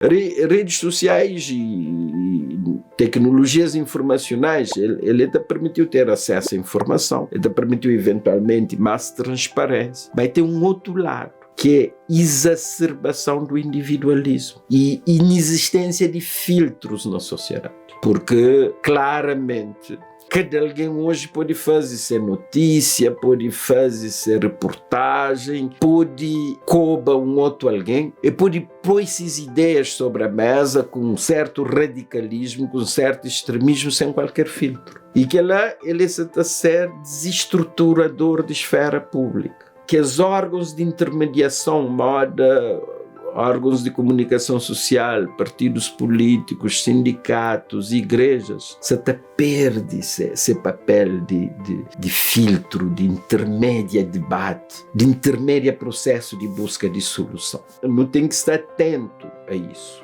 Redes sociais e tecnologias informacionais, ele te permitiu ter acesso à informação, ele te permitiu eventualmente mais transparência. Mas tem um outro lado, que é exacerbação do individualismo e inexistência de filtros na sociedade. Porque claramente cada alguém hoje pode fazer ser notícia, pode fazer ser reportagem, pode coba um outro alguém e pode pôr essas ideias sobre a mesa com um certo radicalismo, com um certo extremismo, sem qualquer filtro. E que lá ele está a ser desestruturador de esfera pública. Que os órgãos de intermediação, moda órgãos de comunicação social, partidos políticos, sindicatos, igrejas, se até perde esse papel de filtro, de intermédia debate, de intermédia processo de busca de solução. Não tem que estar atento a isso.